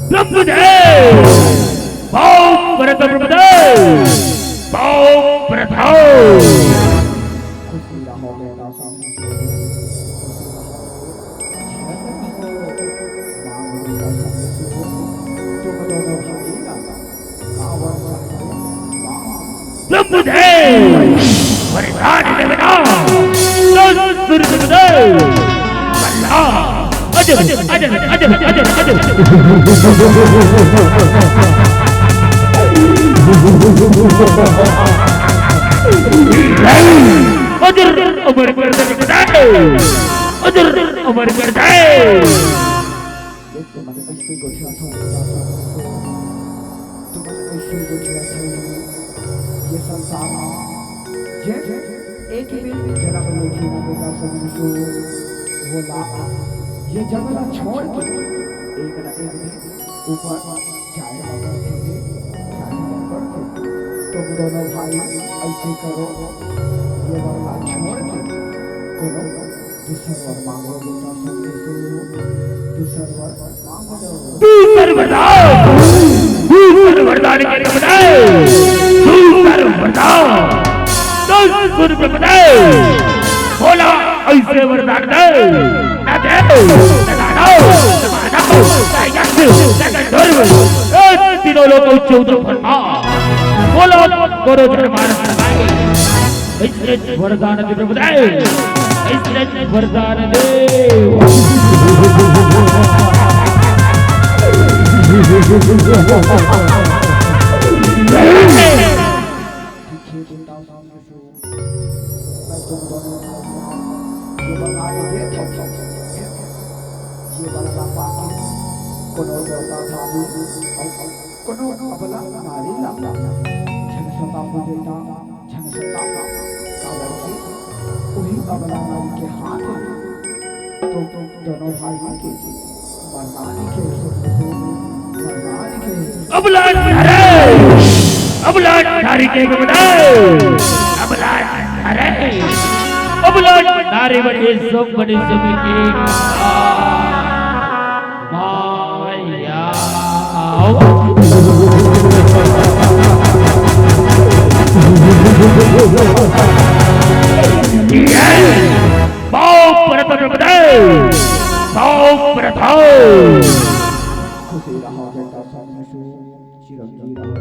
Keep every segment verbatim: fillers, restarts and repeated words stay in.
प्रभु देव, पाओ प्रभु देव, पाओ प्रभु। प्रभु देव, वरदान देवता, सूर्य देव, अजर, अजर, अजर, अजर, अजर। अजर अमर कर दे, अजर अमर कर दे। ये तो मन ऐसे गोठिया था, तो मन ऐसे गोठिया था, ये संसार में जे एक भी जन्म लेके ना बेटा समझो, वो ला, ये जंगल छोड़ के एक ना एक दिन ऊपर जाए ला पड़थे, जाए ला पड़थे। तुम दोनों भाई ऐसे करो, ये वाला छोड़ के कोनो दूसर वर मांगो बेटा, सुन लीजिए, दूसर वर मांगो। दूसर वरदान, दूसर वरदान के बताए, दूसर वरदान। तो सुन के बताए, बोला ऐसे वरदान दे, ना दे, ना दानो, ना मानो, ना यक्ष, ना गंधर्व। ए तीनों लोग को चौदह फरमा। बोलो, करो दरबार फरमाए। ऐसे वरदान दे प्रभु दाए, ऐसे वरदान दे। मैं तुम दोनों को ये बता के दे, ये बदला पाके कोनो देवता भाभी, कोनो अबला नारी ला, झन सताओ बेटा, झन सताओ। काबर कि वही अबला नारी के हाथ में तो दोनों भाई के मरना लिखे, मरना लिखे। अबला नारी, अबला नारी के बताए, अबला नारी, अबला नारी बने सब बने सब के। माया। खुशी रहो बेटा, सब खुश हो, चिरंजीवी रहो।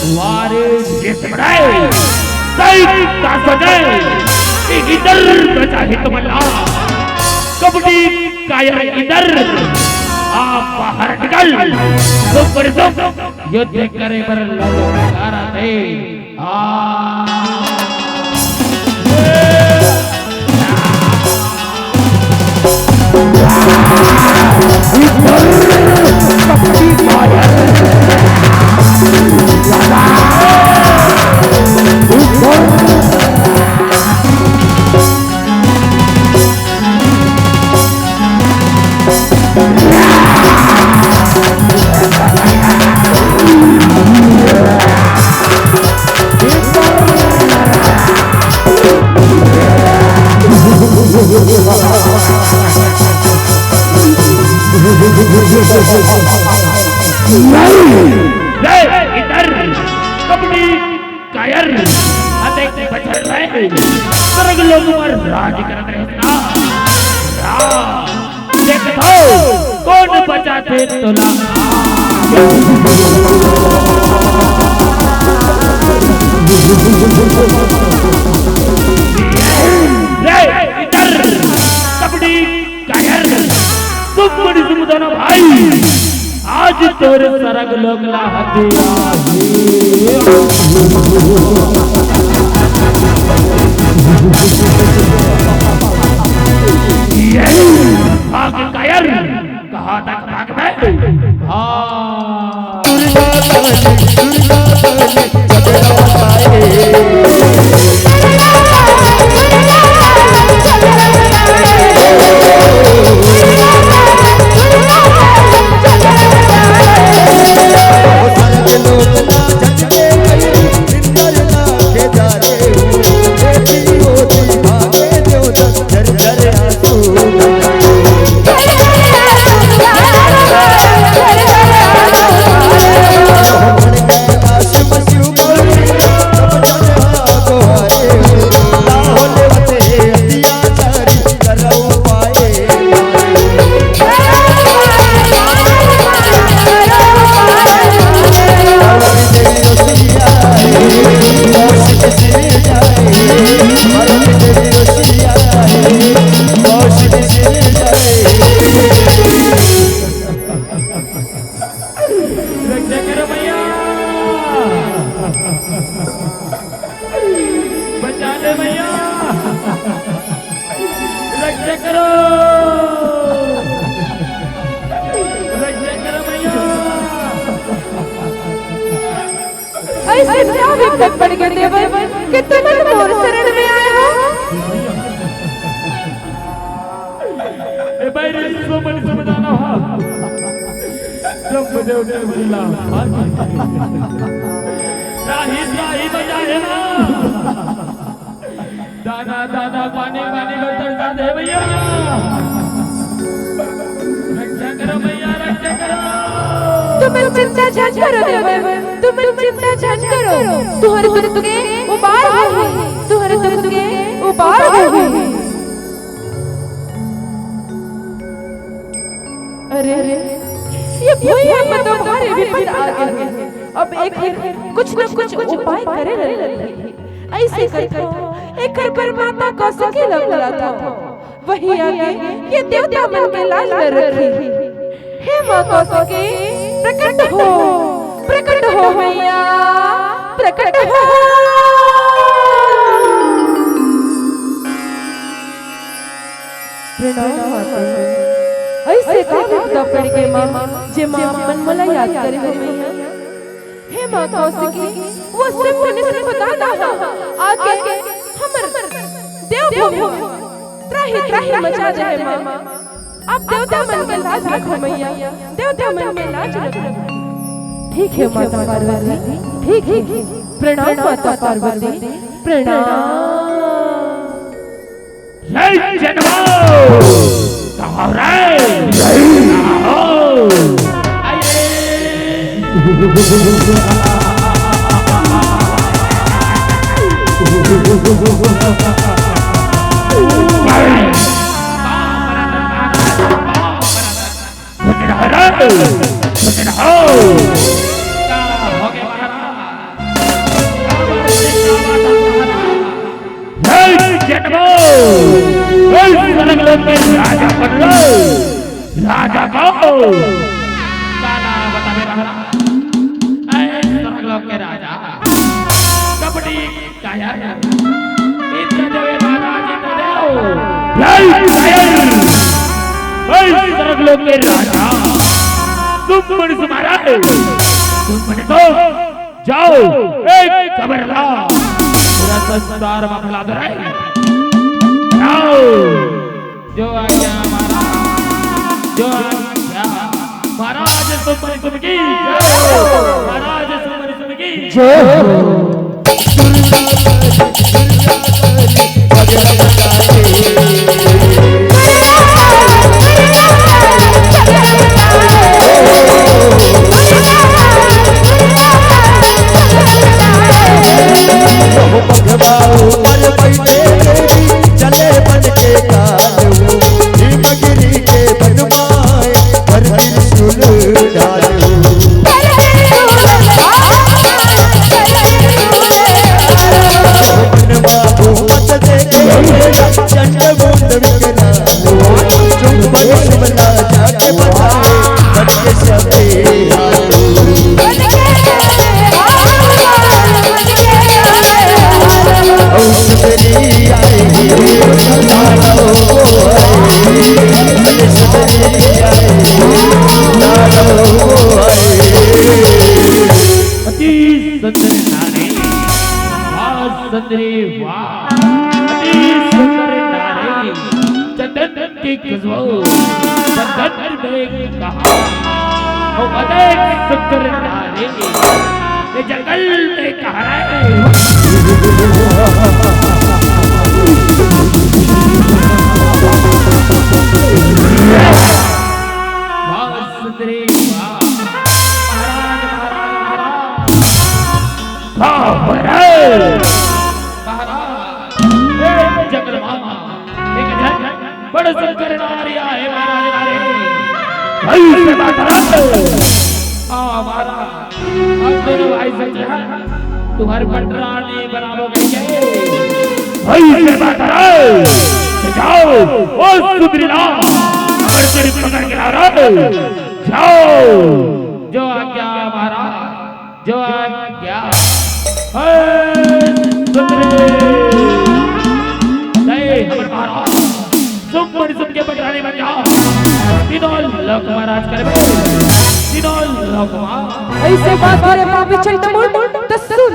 वारे जिस बनाए, सही का सजाए, इधर बचा है तुम्हारा कबड्डी कायर इधर, आप बाहर निकल, सुपर सुपर युद्ध करे बर ललकारा दे। आ। नहीं। रे, इधर कबड्डी कायर अतेक बछर रहे, सरग लोग म राज करत रहे ना। राज देखो, कोन बचाथे तोला। रे, इधर कबड्डी कायर, तुम बड़ी सुमदाना भाई, आज तोरे सरग लोग ला हथिया। भाग कायर, कहाँ तक भागबे? हाँ। रक्षा करो भैया, बचा ले भैया, रक्षा करो, रक्षा करो भैया। अइसे का विपत पड़ गे देवर कि तुमन मोर शरण में आए हो? ए भाई रे, सो मन समझाना हा। जब बजे उठे बल्ला। राही, राही बजा है ना। दाना, दाना, पानी, पानी में तरसा दे भैया। रक्षा करो भैया, रक्षा करो। तुमन चिंता झन करो देवर, तुमन चिंता झन करो। तुहर दुख के उबार होही, तुहर दुख के पार होही। अरे, ये भुइयां म तो भारी विपत आ गे हे। अब एकर कुछ न कुछ उपाय करे ल लगही। अइसे करथंव, एकर बर माता कौशिकी ल बुलाथंव। वही आके ये देवता मन के लाज ल रखही। हे माँ कौशिकी, प्रकट हो, प्रकट हो मैया, प्रकट हो। प्रणाम माता। अइसे का विपदा पड़ गे माँ, जे माँ आप मन मोला याद करे हो मैया? हे माँ कौशिकी, वो सिंह मुनि सिंह दादा हा, आके हमर देवभूमि त्राहि त्राहि मचा दे हे माँ। आप देवता मन के लाज रखो मैया, देवता मन के लाज रखो। ठीक हे माता पार्वती, ठीक हे। प्रणाम माता पार्वती, प्रणाम। जय जनमो। कहो रे। कहो। खुश रहो रे, खुश रहो। जय जनमो, जय स्वर्ग लोक के राजा बन लो, राजा को। काला बतावे महाराज, ऐ स्वर्ग लोक के राजा, कपटी कायर, इंद्रदेव महाराज इंद्रदेव। जय कायर। जय स्वर्ग लोक के राजा। तुम मन सुमारा है। तुम मन तो जाओ, एक खबर ला। पूरा संसार में फैला दो रे। जाओ। जो आज्ञा महाराज, जो आज्ञा। महाराज सुमन सुन की जय हो। महाराज सुमन सुन की जय हो। अति सुंदर नारी, वाह सुंदरी वाह, अति सुंदर नारी, चंदन की खुशबू बदन में कहाँ, ओ अति सुंदर नारी, ये जंगल में कहाँ है? वाह सुंदरी वाह। महाराज, महाराज, महाराज। बाप रे! महाराज, ए जंगल मामा, एक झन बड़ सुंदर नारी आहे महाराज, नारी। भाई से बात रख। आ महाराज, हम दोनों भाई से क्या तुम्हारे पटरानी बनाबो कहिके? भाई से बात रख। जाओ, ओ सुंदरी ला, हमर सिर पकड़ के ला रे। जाओ। जो आज्ञा महाराज। जो आज्ञा। हे सुंदरी। जय हमर महाराज। सुमन सुन के पटरानी बन जाओ। तीनों लोक महाराज करबे। तीनों लोक महाराज। अइसे बात करे पापी चंडमुंड, त सुन।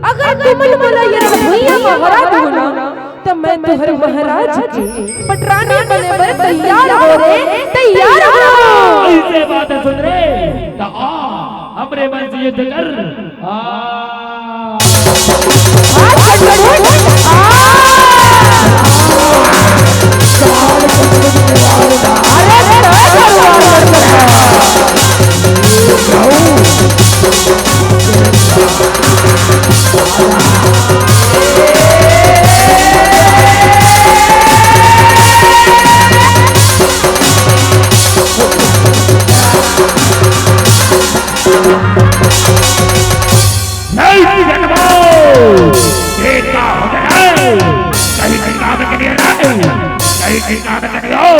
अगर तुमन मोला ये भुइयां म हरा दो ना, त मैं तुहर महाराज के पटरानी बने बर तैयार हो रे, तैयार हो। अइसे बात सुन रे, त आ, हमरे मन से युद्ध कर। आ। आ, चंडमुंड, आ। अरे,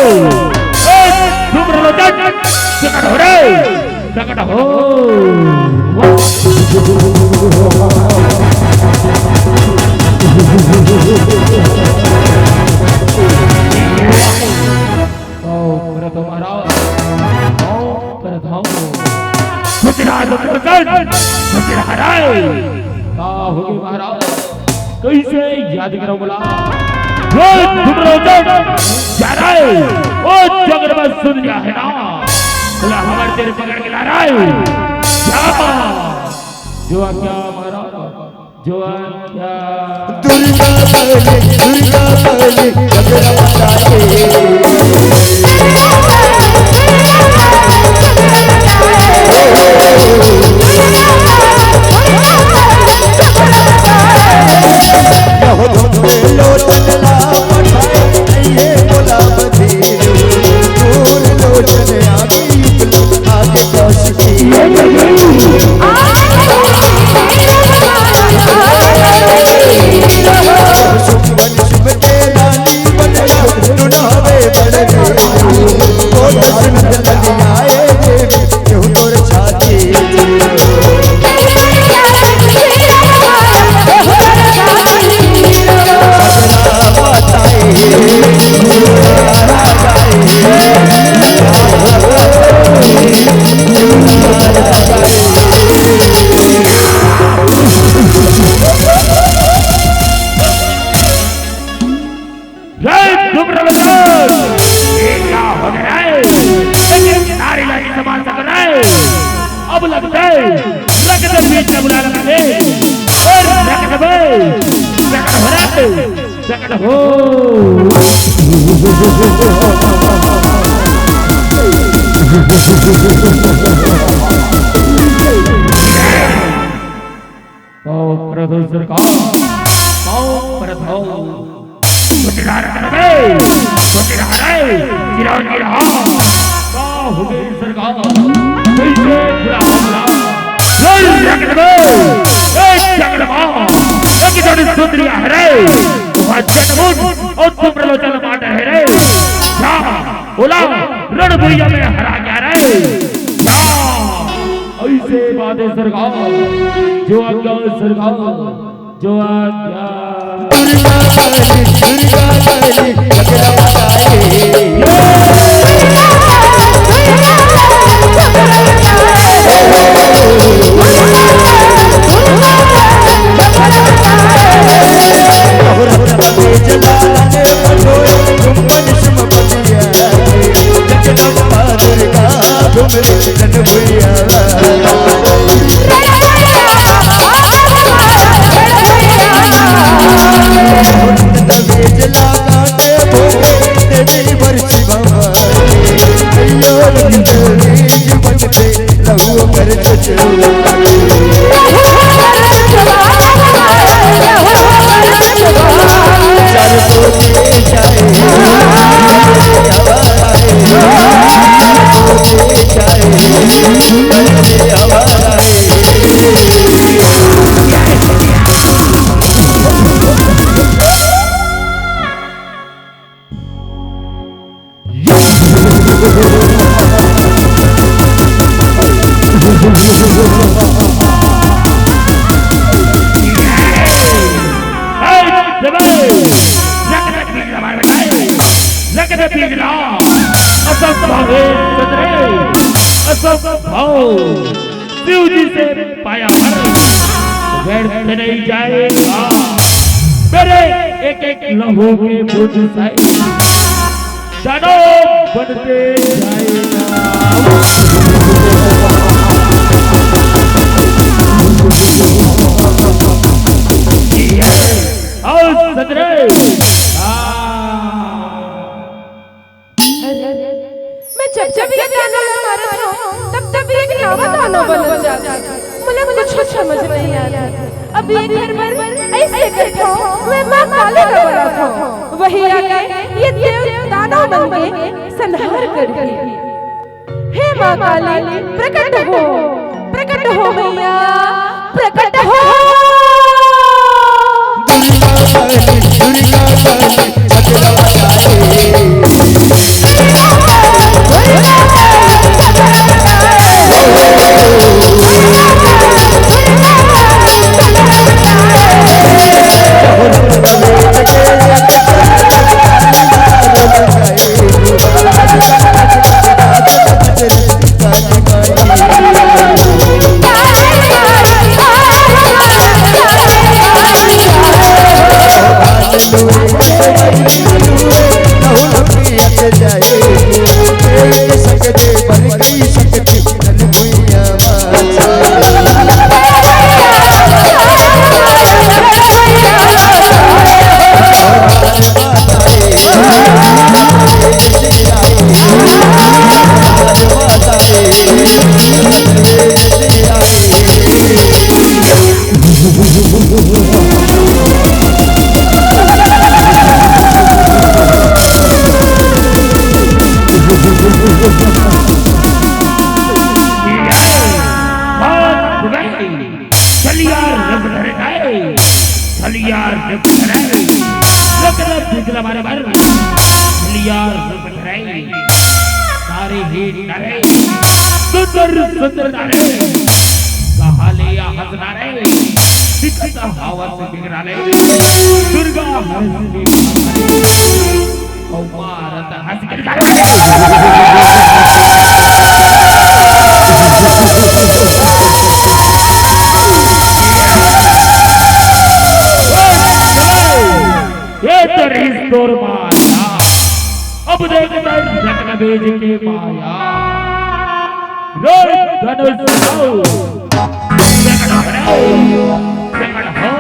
ए, धूम्रलोचन, प्रकट हो रे, प्रकट हो। आओ, प्रथम हराओ। आओ, प्रथम। गुजरात प्रकट, गुजरात हराए। का होगे महाराज? कइसे याद करव मोला? रोज तुम रोज जा रहा है। ओ जगन्नाथ सुन लिया है ना? बोला हमारे तेरे पकड़ के ला रहा है। क्या? जो क्या महाराज? जो क्या? दुर्गा बली, दुर्गा बली, जगरा बता दे। जय डुमराव। ये क्या हो गया है? एक नारी लाठी समान सा कर रहा है। अब लगता है रक्त बीज का बुलाना पड़े। और रक्त में रक्त भरा है, रक्त हो। पाँव पड़त हो सरकार, पाँव पड़त हो। गुजरात करबे, गुजरात रे, गिरा, गिरा। का होगे सरकार? कैसे बुला, बुला? लड़ रख दे, ए जगदम्बा, एक जन सुंदरी हरे, वह जगमुन और तुम प्रलोचन माट है रे। जा, बोला, रणभुइया में हरा गया रे। जा। ऐसे बातें सरकार, जो आज्ञा सरकार, जो आज्ञा। दुर्गा काली, दुर्गा काली, झगड़ा मचाए। शिव जी से पाया वर व्यर्थ नहीं जाएगा। मेरे एक एक लहू के बूंद से दानव बनते जाएगा। आओ सजरे। अरे, मैं जब जब ये ताना मारत हूँ, तब तब ये एक नवा ताना बनत जात हे। मोला कुछ समझ नहीं आत हे। अब ये घर बर ऐसे करत हूँ, मैं माँ काली ला बलात हूँ। वही आके ये देव दानव मन के संहार करही। हे माँ काली, प्रकट हो, प्रकट हो मैया, प्रकट हो। दुर्गा काली, दुर्गा काली, झगड़ा मचाए। छलिया रूप धरे, छलिया रूप धरे, लकड़ा बिजला मारे बर, छलिया रूप धरे, नारी ही नारी, सुंदर सुंदर नारी, कहा ले या हंस नारी, दिखता हवा से बिगड़ा ले, दुर्गा हंस के अउ मारत हंस के। ये तो रिश्तोर माया। अब देखता रत्न बेज के माया। रे धनुष हो, प्रकट हो, प्रकट हो।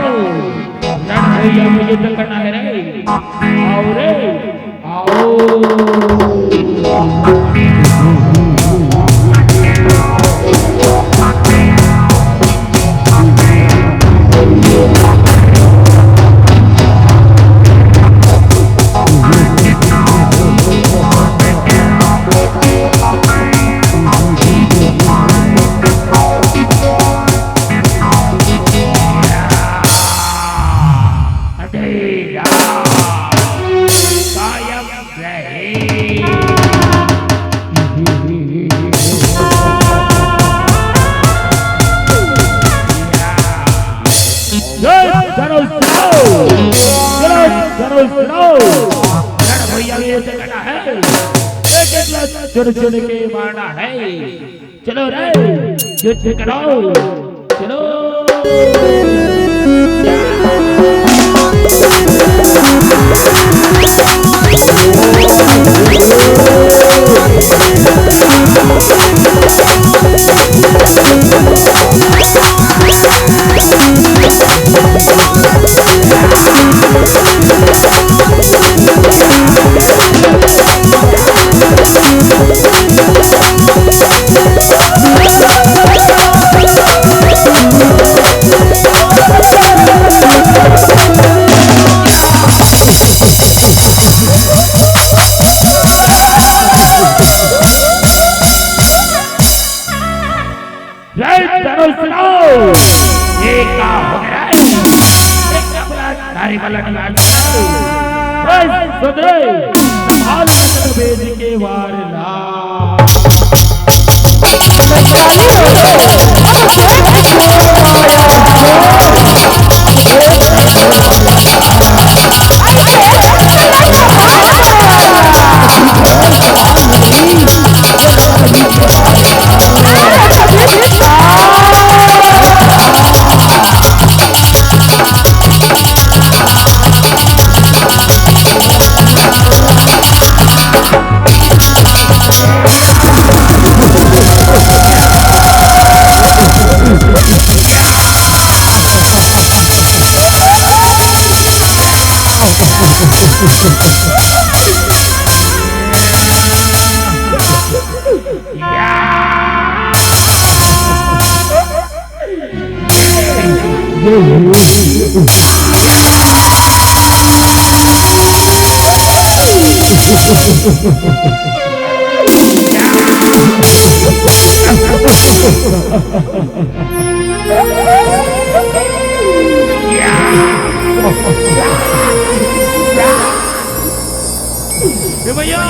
रण भैया में युद्ध करना है रे। आओ रे। जय धनुष राव, जय धनुष राव। रण भैया ये जगह है, एक एक ला चुन चुन के मारना है। चलो रे, युद्ध करो, चलो। जय धनुष राव। ये का हो गया है? एक अपना नारी वाला निवास। बस सुधरे। आज तक बेच के वार ला। ए भैया!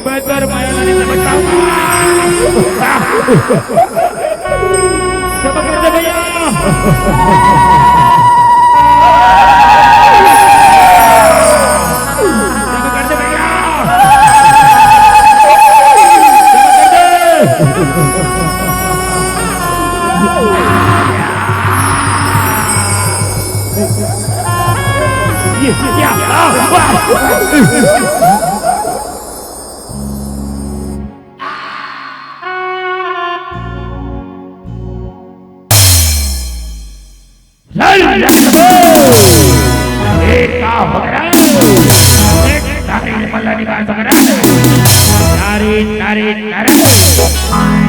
मैं तो माया लाने से बचाऊंगा। क्षमा कर दे भैया। क्षमा कर दे भैया। क्षमा कर दे। ये क्या? अरे, ये का हो रहा है? एक तारी मल्ला निकाल सक रहा है। तारी, तारी, तारी।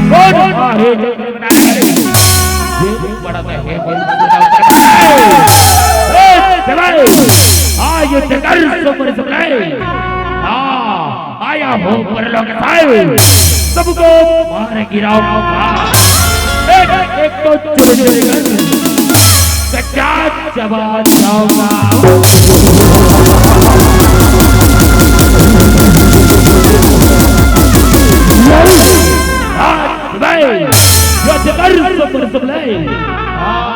कौन आहे जंगल में नारी? ये बड़ा तो है, कोई बड़ा ऊपर में। आयो जगर सुपर सप्लाई। हाँ, आया हो परलोक साहेब, सबको मार गिराऊंगा। एक एक को चुन चुन कर कच्चा चबा जाऊंगा। हाँ, भाई, यो जगर सुपर सप्लाई। हाँ।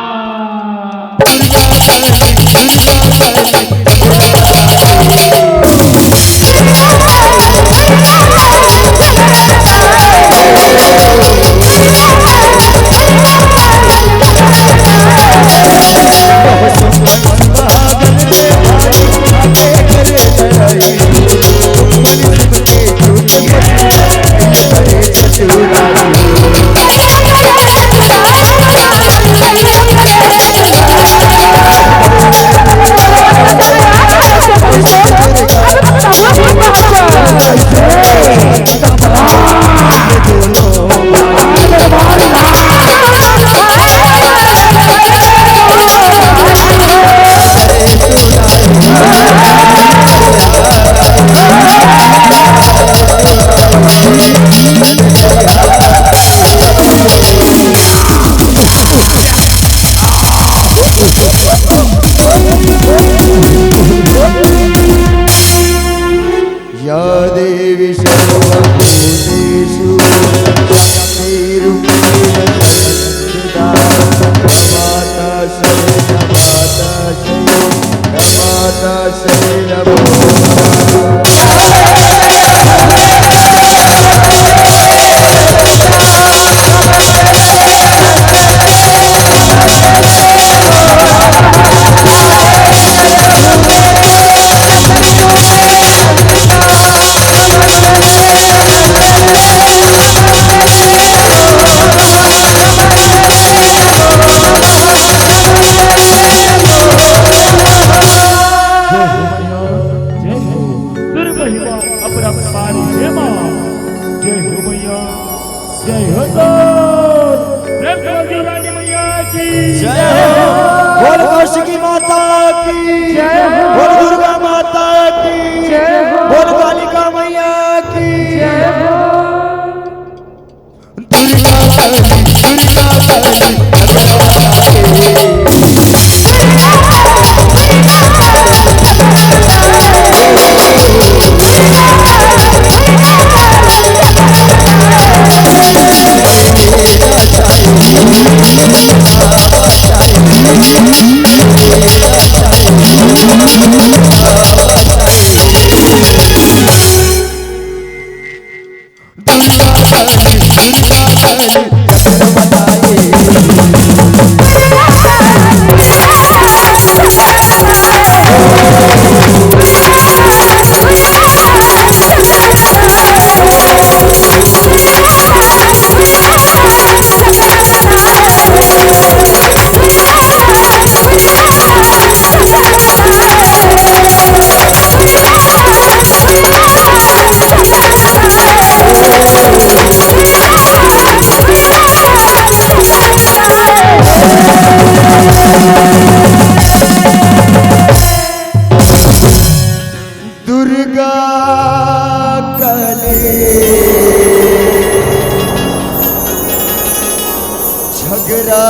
या देवी सर्वभूतेषु शक्तिरूपेण संस्थिता। नमः तस्यै, नमः तस्यै, नमः तस्यै नमो नमः। जय हो मैया, जय हो। दुर्महिमा अपरंपार हे माँ। जय हो मैया, जय हो तो। प्रेम से बोल दो रानी मैया की जय हो। बोल कौशिकी माता की जय हो। बोल दुर्गा माता की जय हो। बोल कालिका मैया की जय हो। दुर्गा काली झगड़ा